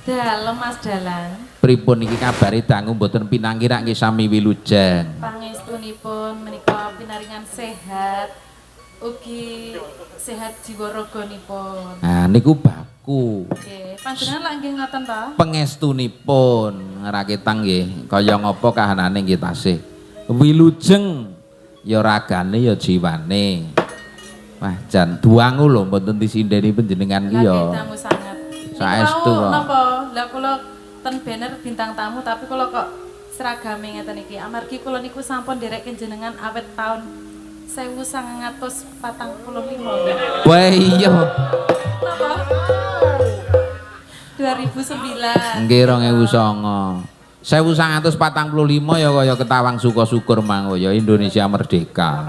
Dalem Mas Dalang. Pripun iki kabare dangu mboten pinanggih rak nggih sami wilujeng. Pangestunipun menika pinaringan sehat, ugi sehat jiwa raganipun. Nah niku baku. Nggih, panjenengan lak nggih ngoten to? Pangestunipun raketang nggih kaya ngapa kahanane nggih tasih. Wilujeng ya ragane ya jiwane. Wah jan duangu lho mboten disindeni panjenengan ki ya. Dangu sanget. Saestu kok. Napa? Lah kula ten banner bintang tamu tapi kula kok seragame ngeten iki. Amargi kula niku sampun nderek jenengan awet tahun 1945. Wah iya. Napa? 2009. Nggih 2009. 1945 ya kaya ketawang suka syukur mang ya Indonesia merdeka.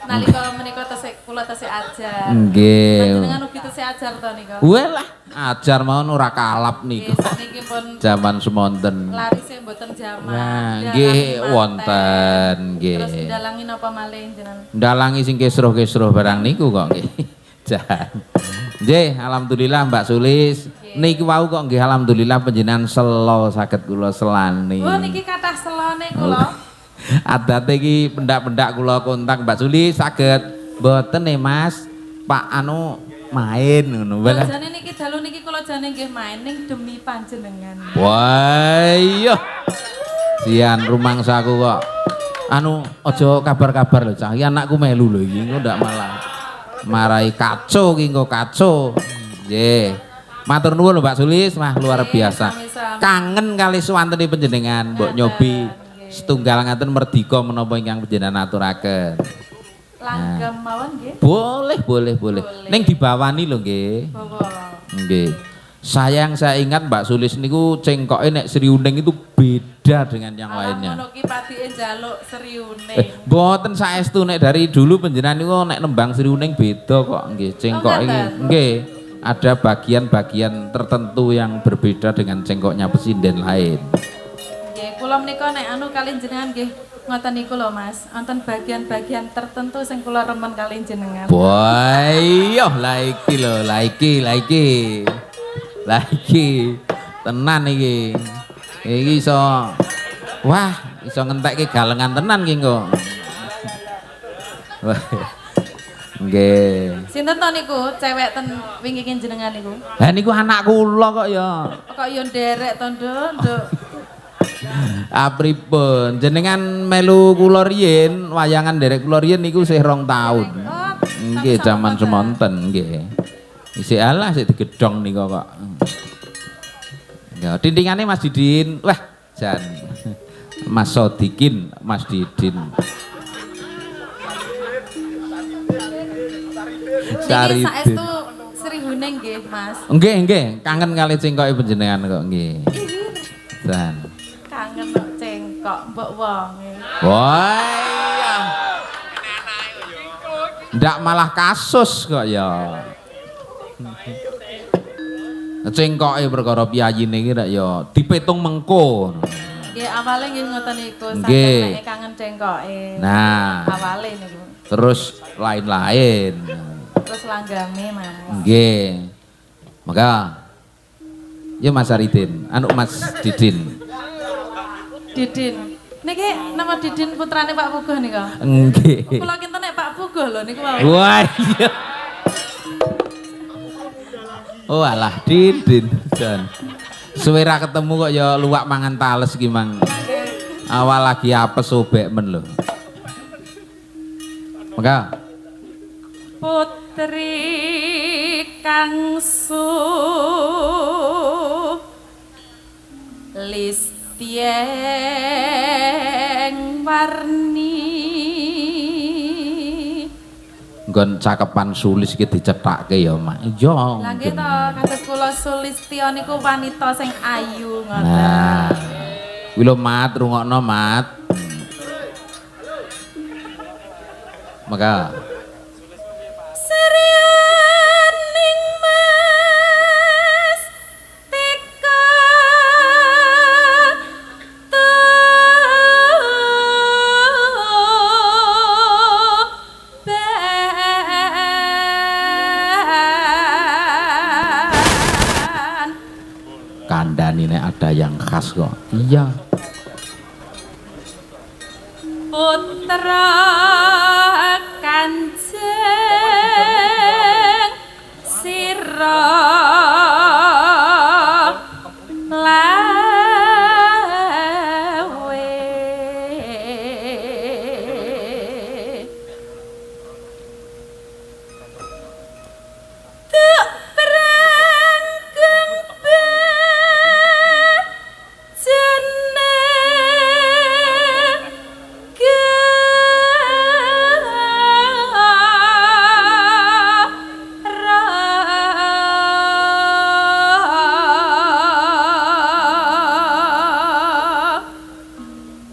Nalika menika tesih kula tesih ajar. Nggih. Panjenengan ugi tesih ajar to nika? Welah, ajar mawon ora kalap niku. Nggih, sakniki pun jaman semonten. Larise mboten jaman. Nah, nggih wonten nggih. Terus ndalangi napa malih jenengan? Ndalangi sing kesruh-kesruh barang niku kok nggih. Jan. Nggih, alhamdulillah Mbak Sulis. Niki wau kok nggih alhamdulillah panjenengan selo saged kula selani. Oh niki kathah selone kula. Adate iki pendak-pendak kula kontak Mbak Sulis saged mboten e Mas, Pak anu main ngono. Jane niki dalu niki kula jane nggih main ning demi panjenengan. Wah iya. Sian rumangsaku kok. Anu aja kabar-kabar lho cah, iki anakku melu lho iki engko ndak malah marai kacau iki engko kacau. Nggih. Matur nuwun lho Mbak Sulis, mah luar biasa. Kangen kali suwantene panjenengan, mbok nyobi setunggal ngaten merdika menapa ingkang panjenengan aturaken. Langgam mawon nggih. Boleh, boleh, boleh. Ning dibawani lho nggih. Bawa. Nggih. Sayang saya ingat Mbak Sulis niku cengkoke nek Sriuning itu beda dengan yang lainnya. Alah ngono ki patike njaluk Sriuning. Mboten saestu nek dari dulu panjenengan niku nek nembang Sriuning beda kok nggih cengkoke iki. Nggih. Ada bagian-bagian tertentu yang berbeda dengan cengkoknya pesinden lain. Nggih, kula menika nek anu kali jenengan nggih ngoten niku lho Mas, wonten bagian-bagian tertentu sing kula remen kali jenengan. Wah, iya lah iki lho, lah iki, lah iki. Lah iki tenan iki. Iki iso wah, iso ngentekke galengan tenan iki engko. Wah. Nggih. Sinten to niku cewek ten wingi jenengan niku? Lah niku anak kula kok ya. Kok ya nderek to, Nduk, Nduk. Apripun jenengan melu kula riyin, wayangan nderek kula riyin niku isih 2 taun. Nggih, jaman semonten nggih. Isih alah sik digedhong niku kok. Ya, tintingane Mas Didin. Wah, jan. Mas Sodikin, Mas Didin. Niki saestu Srihuning nggih, Mas. Nggih, nggih, kangen kali cengkoke panjenengan kok nggih. Jan. Kangen kok cengkok mbok wonge. Wah iya. Ndak malah kasus kok ya. Cengkoke perkara piyayine iki rek ya dipetung mengko. Nggih, awale nggih ngoten niku, saking nek kangen cengkoke. Nah, awale niku. Terus lain-lain. Terus langgame, Mas. Nggih. Maka ya Mas Aridin, anu Mas Didin. Didin. Niki nama Didin putrane Pak Puguh nika. Nggih. Kula kinten nek Pak Puguh lho niku wau. Wah iya. Oh alah Didin jan. Suwe ra ketemu kok ya luwak mangan tales iki mang. Awal lagi apes obek men lho. Maka putri kang sulistyeng warni. Nggon cakepan Sulis iki dicethake ya, Mak. Iya. Lah nggih to, kados kula Sulistya niku wanita sing ayu ngoten. Nah. Kuwi lho Mat, rungokno Mat. Maka Sriuning Mas teka tuban. Kandhani nek ada yang khas kok. Iya. Putra Kanjeng sira lawe tuk prangkeng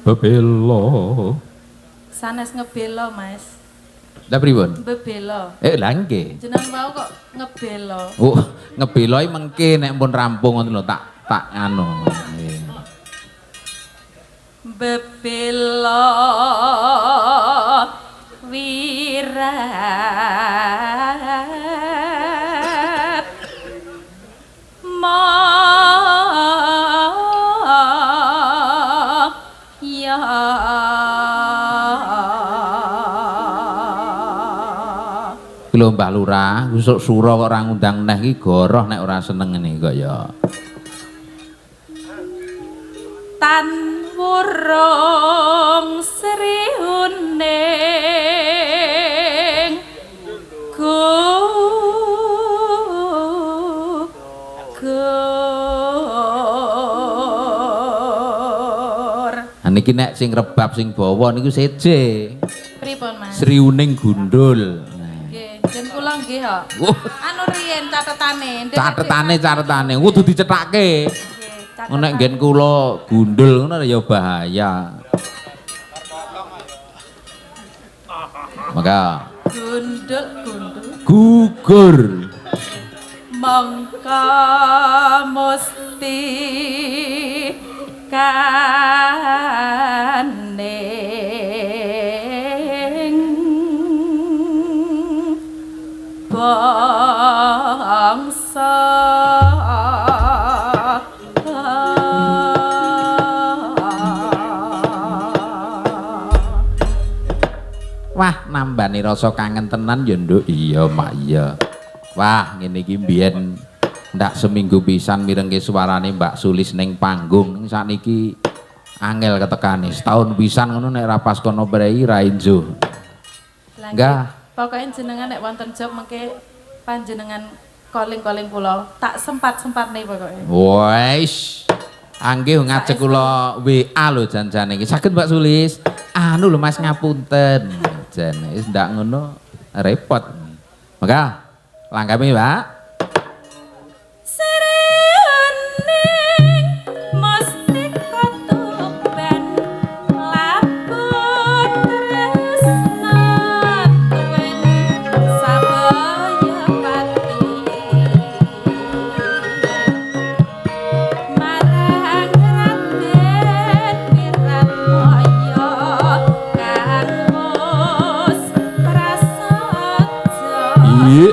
Bebelo. Sanes ngebelo, Mas. Lah pripun? Bebelo. Lah nggih. Jenengan wau kok ngebelo. Oh, ngebelo iki mengke nek pun rampung ngoten lho tak tak anu. Nggih. Bebelo wirat ma ya. Lho Mbah Lurah, usuk sura kok ora ngundang neh iki goroh nek ora seneng ngene kok ya. Tan wurung sri huning gugur. Ha niki nek sing rebab sing bawa niku seje. Pripun, Mas? Sri Uning gundul. Nggih, jen kula nggih kok. Anu riyen catetane. Catetane kudu dicethake. Nek nggen kula gundul ngono ya bahaya. Maka gundul gundul gugur. Mongko musti kaning bangsa. Wah, nambani rasa kangen tenan ya, Nduk. Iya, Mak, iya. Wah, ngene iki mbiyen ndak seminggu pisan mirengke suarane Mbak Sulis ning panggung. Sakniki angel ketekane. Setahun pisan ngono nek ra pas kono prei ra enjo. Enggak. Pokoke jenengan nek wonten job mengke panjenengan calling-calling kula, tak sempat-sempatne pokoke. Wes. Anggih ngajeng kula WA lho jan-jane iki. Saged Mbak Sulis. Anu lho Mas ngapunten. Jan wis ndak ngono repot. Maka langkapi, Pak. Iya.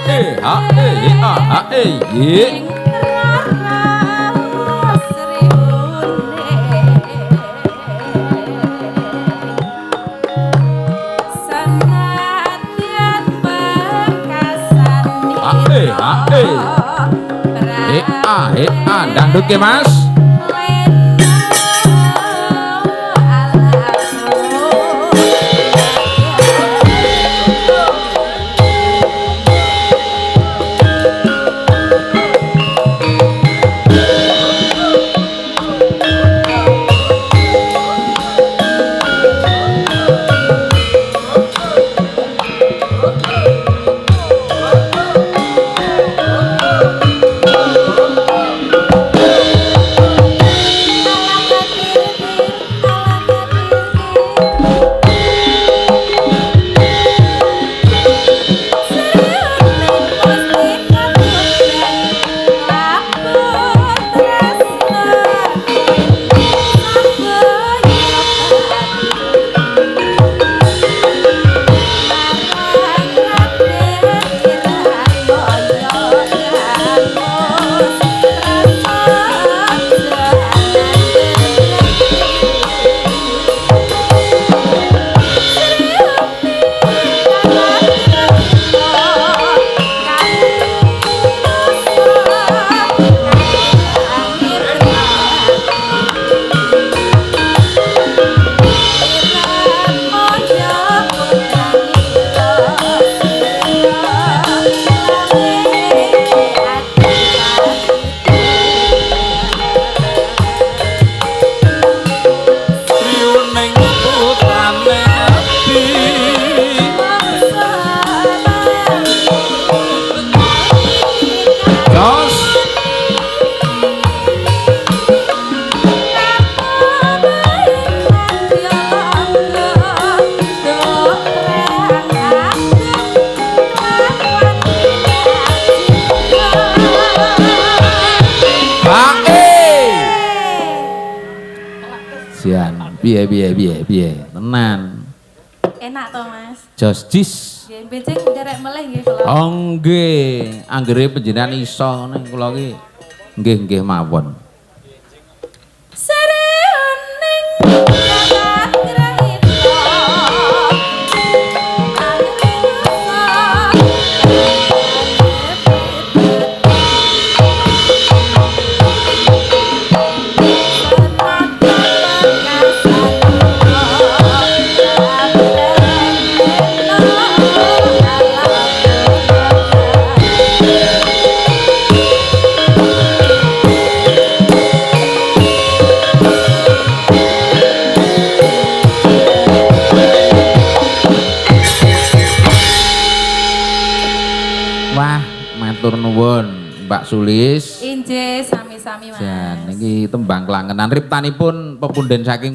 e ha e a ha e ye. Ing rara Sri Sanadyan pekasan Ha e ha e. E a e a dangdut ke Mas. Sriuning putrane abdi. Jos. Ha e. Sian, piye piye piye piye. Tenan. Enak to, Mas. Jos jis. Nggih, benjing nderek melih nggih kula. Oh nggih, anggere panjenengan iso ngene kula ki nggih nggih mawon. Sriuning katrahita Wah, matur nuwun Mbak Sulis. Injih sami-sami Mas. Jan niki tembang klangenan riptanipun pepunden saking